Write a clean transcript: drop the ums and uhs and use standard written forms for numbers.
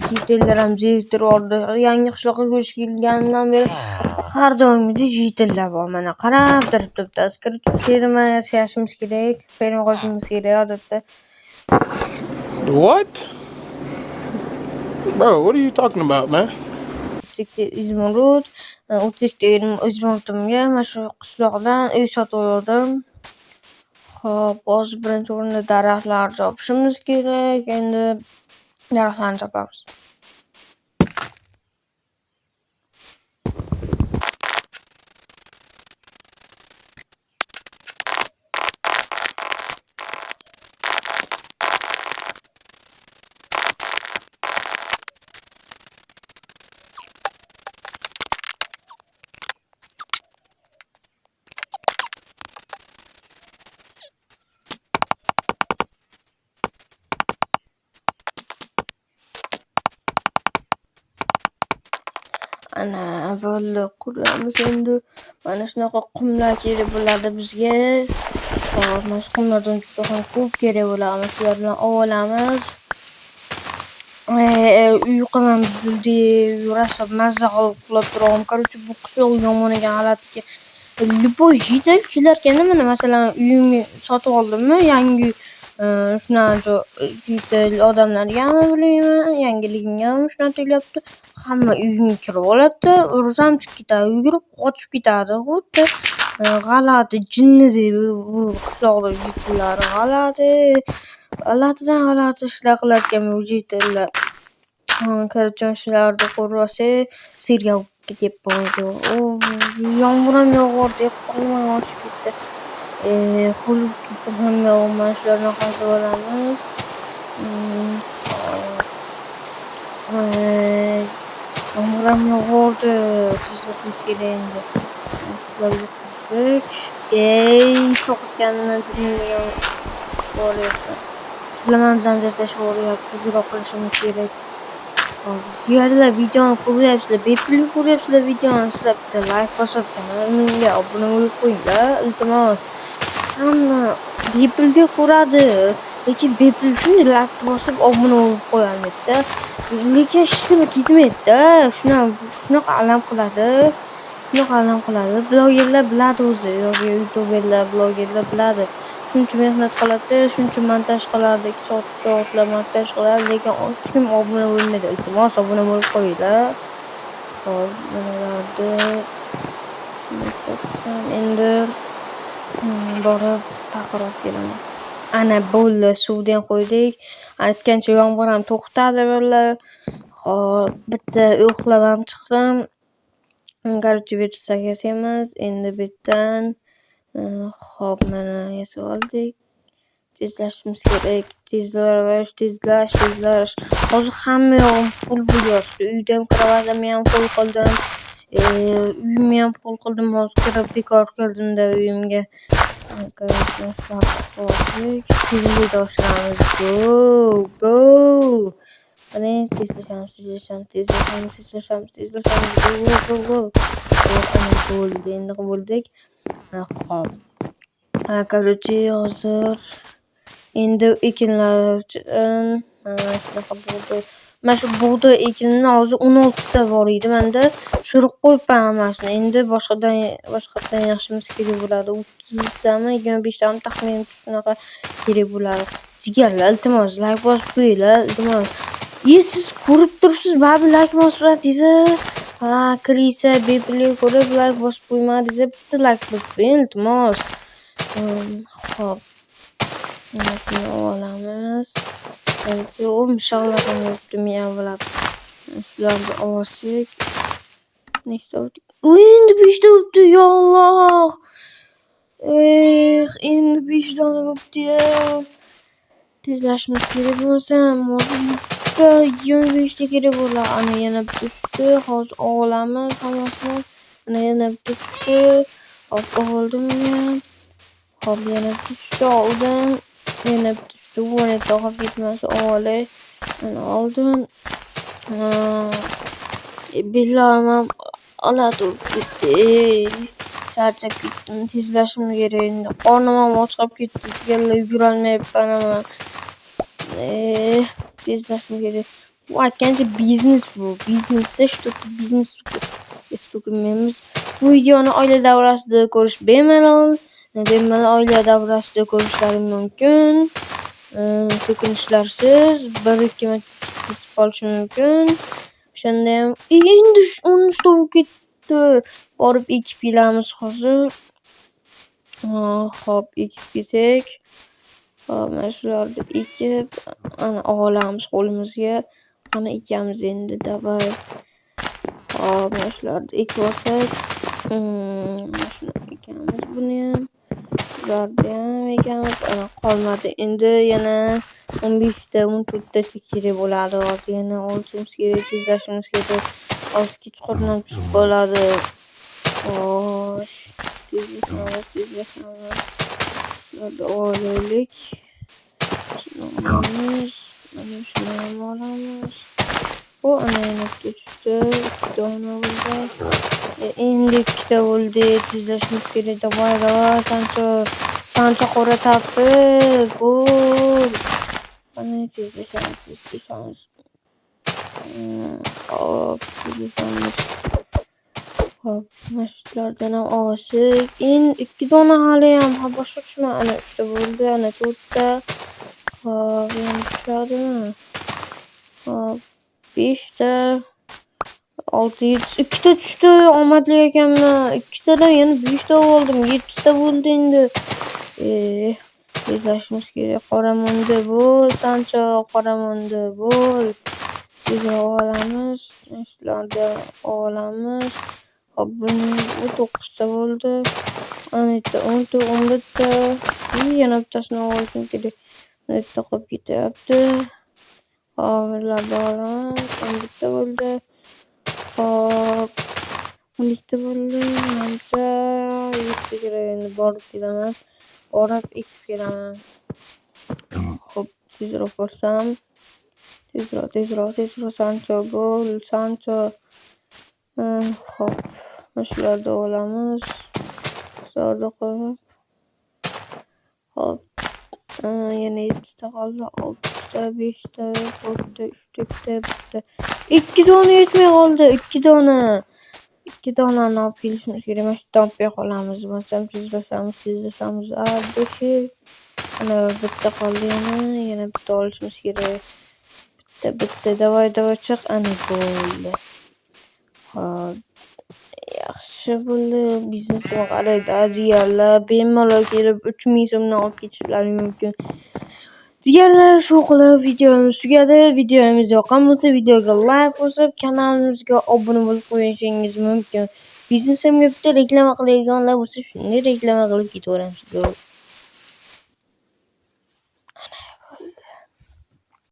Jitellar ham zeriktirib yubordi. Yangi qishloqqa ko'chib kelganimdan beri har doimgidek jitellar bor. Mana qarab turibdi bittasi. Kirib ferma yasashimiz kerak. Ferma qurishimiz kerak odatda. What? Bro, what are you talking about, man? 32 izmurud, 32 izmurudimga mana shu qishloqdan uy sotib oldim. Xo'p, hozir birinchi o'rinda daraxtlarni chopishimiz kerak. Endi daraxtlarni chopamiz. Ana bo'ldi, quramiz endi. Mana shunaqa qumlar kerak bo'ladi bizga. Hop, mana shu qumlardan juda ham ko'p kerak bo'ladi. Mana shular bilan olamiz. Uyqum ham buzildi. Rosa mazza qilib uxlab turaman. Короче, bu qishloq yomon ekan, g'alati ekan. Любой житель kelarkanda mana masalan uyimni sotib oldimmi, yangi shunaqa житель odamlargami bilmayman, yangiligimgami shunaqa tuyulyapti. Hamma uyimga kirib oladi-da, ursam chiqib ketadi, yugurib qochib ketadi. Xuddi g'alati jinnidek bu qishloqda jitellar g'alati, g'alatidan g'alati ishlar qilarkan bu jitellar. Короче, shularni ko'rib olsak, sergak bo'lib ketyapman. Yomg'ir ham yog'yapti, qornim ham ochib ketdi. Ho'l bo'lib ketdim hamma yog'im. Mana shularni qazib olamiz. Yomg'ir ham yog'yapti. Tezlashimiz kerak endi. Shularga qurdik. Ey, sovqotganimdan jinniligim boryapti. Tilim ham zanjir tashib yuboryapti. Tezroq qilishimiz kerak. Hop, jigarlar, videoni ko'ryapsizlar, bepul ko'ryapsizlar videoni. Sizlar bitta like bosib, kanalimga obuna bo'lib qo'yinglar, iltimos. Hamma bepulga ko'radi, lekin bepul shunday like bosib obuna bo'lib qo'yolmaydi-da. Lekin hech nima ketmaydi-da. Shunaqa alam qiladi. Shunaqa alam qiladi. Blogerlar biladi o'zi, yoki youtuberlar, blogerlar biladi. Shuncha mehnat qiladi, shuncha montaj qiladi, 2 soat, 3 soatlab montaj qiladi, lekin hech kim obuna bo'lmaydi. Iltimos, obuna bo'lib qo'yinglar. Xo'p, nimalarni endi borib taqir olib kelaman. Ana bo'ldi, suvni ham qo'ydik. Aytgancha yomg'ir ham to'xtadi bo'ldi. Xo'p, bitta uxlab ham chiqdim. Короче, versak yasaymiz. Endi bu yerdan xo'p, mana yasab oldik. Tezlashimiz kerak. Tezlash, tezlash, tezlash. Hozir hamma yog'im pul bo'lyapti. Uyda ham kravatimni ham pul qildim. Uyimni ham pul qildim. Hozir kirib bekor kirdimda uyimga. Tezlikni oshiramiz. Go, go. Qani tezlashamiz, tezlashamiz, tezlashamiz, tezlashamiz, tezlashamiz. Go, go, go. Ana bo'ldi, endi bo'ldik. Xo'p. Короче, hozir endi ekinlar uchun mana shunaqa bug'doy. Mana shu bug'doy ekinini hozir 16 ta bor edi menda. Tushirib qo'yibman hammasini. Endi boshqatdan yig'ishimiz kerak bo'ladi. 30 tami, 25 tami taxminan shunaqa kerak bo'ladi. Jigarlar, iltimos, like bosib qo'yinglar, iltimos. Siz ko'rib turibsiz, baribir like bosmadingiz. Ha, kirisa bepulga ko'rib like bosib qo'ymadingiz, bitta like bosib qo'ying, iltimos. Xo'p. Mana shuni olamiz. U mishig'lar ham yuribdi miyavlab. Shularni olsak. Nechta bo'ldi? Endi 5 ta bo'libdi, yo Alloh. Endi 5 dona bo'libdi-ya. Tezlashimiz kerak bo'lmasam, hozir bitta 25 ta kerak bo'ladi. Ana yana bitta tushdi. Hozir olamiz hammasini. Ana yana bitta tushdi. Hop, oldim uni ham. Hop, yana bitta tushdi, oldim. Yana bitta tushdi. O'rnatda qolib ketmasa olay. Mana oldim. Bellarim ham g'alati bo'lib ketdi. Charchab ketdim. Tezlashim kerak endi. Qornim ham och qolib ketdi. Jigarlar, yugurolmayapman ham. Tezlashim kerak. Bu aytgancha biznes bu. Biznesda что biznes to'kinmaymiz. Bu videoni oila davrasida ko'rish bemalol, bemalol oila davrasida ko'rishlari mumkin. So'kinishlarsiz 1-2 marta ketib qolishi mumkin. O'shandayam endi 13 ta bo'lib ketdi. Borib ekib kelamiz hozir. Xo'p, ekib kelsak. Hop, mana shularni ekib, ana olamiz qo'limizga. Mana ekamiz endi, давай. Hop, mana shularni ekib olsak. Mana shuni ekamiz buniyam. Shularniyam ekamiz. Ana qolmadi. Endi yana 15 ta, 14 tacha kerak bo'ladi. Hozir yana olishimiz kerak, tezlashimiz kerak. Hozir kechqurun ham tushib qoladi. Xo'sh, tezlashamiz, tezlashamiz. Shularni olaylik. Shuni olamiz. Mana shuni ham olamiz. Bu ana yana bitta tushdi. 2 dona bo'ldi. Endi ikkita bo'ldi. Tezlashimiz kerak. Давай, давай, Sancho. Sancho qora tappi. Bo'l. Mana tezlashamiz, tezlashamiz. Hop, tezlashamiz. Hop, mana shulardan ham olsak. Endi 2 dona haliyam. Ha, boshqa tushmadi. Ana 3 ta bo'ldi, ana 4 ta. Hop, yana tushadimi? Hop, 5 ta. 6, 7, 2 ta tushdi. Omadli ekanman. 2 tadan yana 5 ta oldim. 7 ta bo'ldi endi. Tezlashimiz kerak. Qoramo'ndi bo'l, Sancho, qoramo'ndi bo'l. Tezroq olamiz. Shularni olamiz. Hop, buni bu 9 ta bo'ldi. Ana yerda 10 ta, 11 ta. Yana bittasini olishim kerak. Bitta qolib ketyapti. Hop, bularni olamiz. 11 ta bo'ldi. Hop, 12 ta bo'ldi. Manimcha yetsa kerak, endi borib kelaman. Borib ekib kelaman. Xo'p, tezroq borsam. Tezroq, tezroq, tezroq, Sancho bo'l, Sancho. Xo'p, mana shularni olamiz. Shularni qo'yib. Xo'p, yana 7 ta qoldi. 6 ta, 5 ta, 4 ta, 3 ta, 2 ta, 1 ta. 2 dona yetmay qoldi, 2 dona. 2 donani olib kelishimiz kerak. Mana shu yerdan olib kela qolamiz. Bo'lmasam tezlashamiz, tezlashamiz. От души. Ana bitta qoldi yana, yana bitta olishimiz kerak. Bitta, bitta, давай, давай, chiq. Ana bo'ldi. Hop, yaxshi bo'ldi. Biznesimga qaraydi, jigarlar bemalol kelib 3000 so'mdan olib ketishlari mumkin. Jigarlar, shu qilib videomiz tugadi. Videomiz yoqqan bo'lsa, videoga layk bosib, kanalimizga obuna bo'lib qo'yishingiz mumkin. Biznesimga bitta reklama qiladiganlar bo'lsa, shunday reklama qilib ketaveramiz.